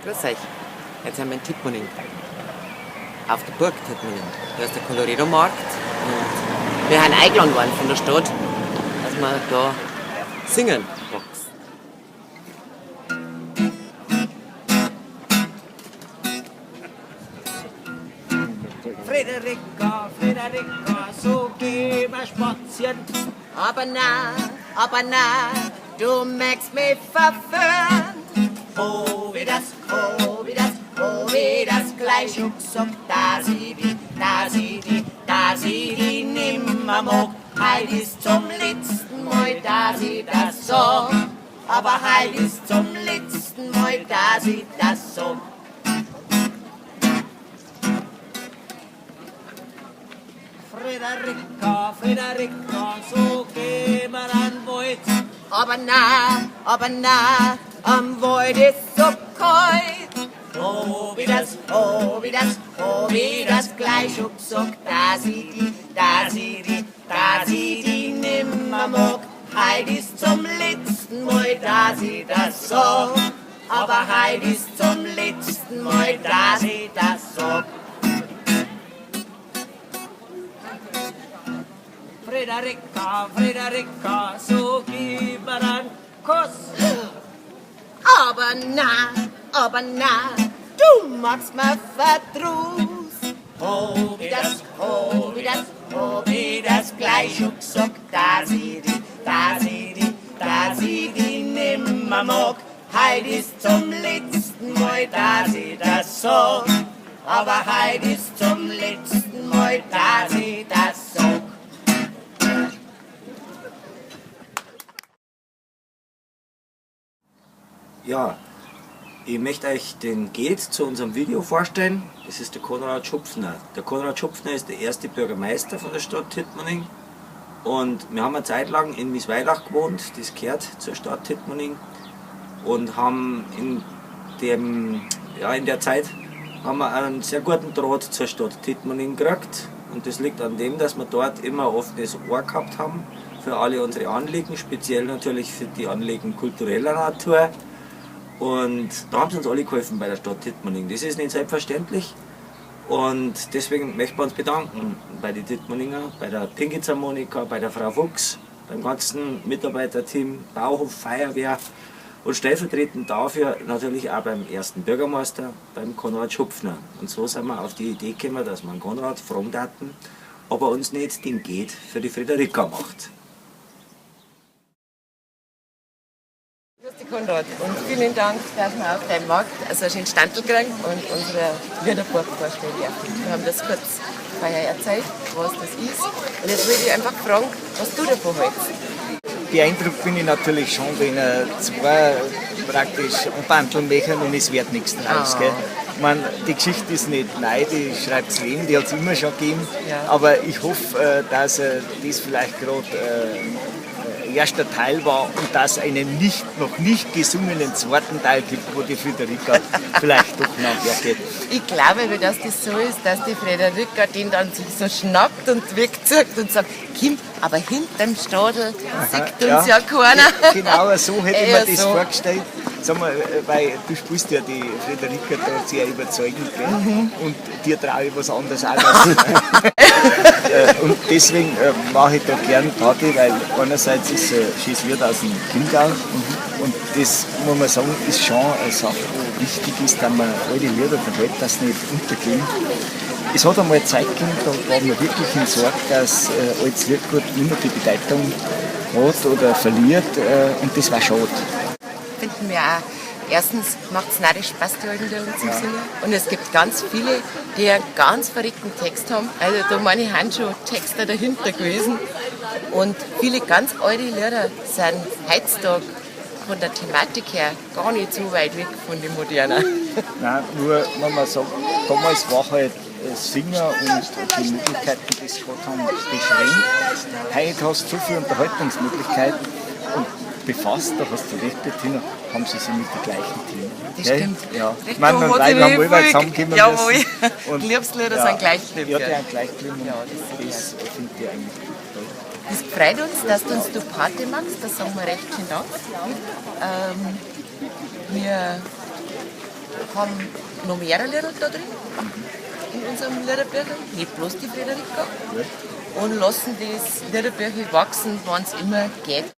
Grüß euch. Jetzt sind wir in Tittmoning. Auf der Burg Tittmoning. Da ist der Colorado-Markt und wir sind eingeladen worden von der Stadt, dass wir da singen. Box. Frederika, Frederika, so geh ma spazieren. Aber na, du magst mich verführen. Oh, wie das, oh, wie das, oh, wie das gleich schon gesagt, dass ich die, dass ich die, dass ich die nimmer mag. Heut ist zum letzten Mal, dass ich das sag. Aber heut ist zum letzten Mal, dass ich das sag. Frederika, Frederika, so geh ma an Wald. Aber na, am Wald ist so kalt. Oh, wie das, oh, wie das, oh, wie das gleich schon gesagt, dass ich die, dass ich die, dass ich die nimmer mag. Heut ist zum letzten Mal, dass ich das sag. Aber heut ist zum letzten Mal, dass ich das sag. Frederika, Frederika, so gib mir einen Kuss. Aber na, du machst mir Verdruss. Oh, wie das, oh, wie das, oh, wie das gleich schon gesagt, dass ich die, dass ich die, dass ich die nimmer mag. Heut ist zum letzten Mal, dass ich das sag. Aber heut ist zum letzten Mal, dass ich das sag. Ja, ich möchte euch den Geht zu unserem Video vorstellen. Das ist der Konrad Schupfner. Der Konrad Schupfner ist der erste Bürgermeister von der Stadt Tittmoning. Und wir haben eine Zeit lang in Miesweilach gewohnt, das gehört zur Stadt Tittmoning. Und haben in der Zeit haben wir einen sehr guten Draht zur Stadt Tittmoning gekriegt. Und das liegt an dem, dass wir dort immer ein offenes Ohr gehabt haben für alle unsere Anliegen, speziell natürlich für die Anliegen kultureller Natur. Und da haben sie uns alle geholfen bei der Stadt Tittmoning. Das ist nicht selbstverständlich und deswegen möchten wir uns bedanken bei den Tittmoninger, bei der Pingitzer Monika, bei der Frau Fuchs, beim ganzen Mitarbeiterteam, Bauhof, Feuerwehr und stellvertretend dafür natürlich auch beim ersten Bürgermeister, beim Konrad Schupfner. Und so sind wir auf die Idee gekommen, dass wir Konrad fragen taten, ob er uns nicht den Geht für die Frederika macht. Grüß dich, Konrad, und vielen Dank, dass wir auf deinem Markt so einen schönen Standel kriegen und unsere Liederbuch vorstellen dürfen. Wir haben das kurz vorher erzählt, was das ist. Und jetzt würde ich einfach fragen, was du davon hältst. Beeindruckt bin ich natürlich schon, wenn zwei praktisch anbandeln möchten und es wird nichts draus. Gell? Ich mein, die Geschichte ist nicht neu, die schreibt's Leben, die hat's immer schon gegeben. Aber ich hoffe, dass das vielleicht grad erster Teil war und dass es einen noch nicht gesungenen zweiten Teil gibt, wo die Frederika vielleicht doch noch hergeht. Ich glaube, dass das so ist, dass die Frederika den dann sich so schnappt und wegzieht und sagt, Kim, aber hinterm Stadel sieht uns ja keiner. Genau, so hätte ich mir Eher das so. vorgestellt. Sag mal, weil du spielst ja die Frederika da sehr überzeugend, gell? Und dir traue ich was anderes auch noch. Und deswegen mache ich da gern Party, weil einerseits ist es ein schönes Lied aus dem Chiemgau und das, muss man sagen, ist schon eine Sache, wo wichtig ist, dass man alte Lieder verhält, dass sie nicht untergehen. Es hat einmal eine Zeit gegeben, da war man wirklich in Sorge, dass altes Liedgut nicht mehr die Bedeutung hat oder verliert und das war schade. Finden wir auch. Erstens macht's narrisch Spaß, die alten Lieder zu singen. Und es gibt ganz viele, die einen ganz verrückten Text haben. Also da meine ich, sind schon Texte dahinter gewesen. Und viele ganz alte Lieder sind heutzutage von der Thematik her gar nicht so weit weg von den modernen. Nein, nur, wenn man sagt, damals war halt Singer und die Möglichkeiten, die sie gehabt haben, beschränkt. Heute hast du so viele Unterhaltungsmöglichkeiten und befasst, da hast du recht, Bettina, haben sie sich mit den gleichen Themen. Das Gell? stimmt. Ja. Recht, Ich meine, da man hat weil sich wir haben viel alle zusammenkommen müssen. Jawohl. Und Die Liebslieder ja. sind gleich geblieben, Ja, die gell? sind gleich geblieben. Ja, das ist Das finde ich eigentlich toll. Das freut uns, dass du uns du Party machst, das sagen wir recht schön Dank. Wir haben noch mehrere Lieder da drin, in unserem Liederbüchel, nicht bloß die Friederika. Und lassen das Liederbüchel wachsen, wann es immer geht.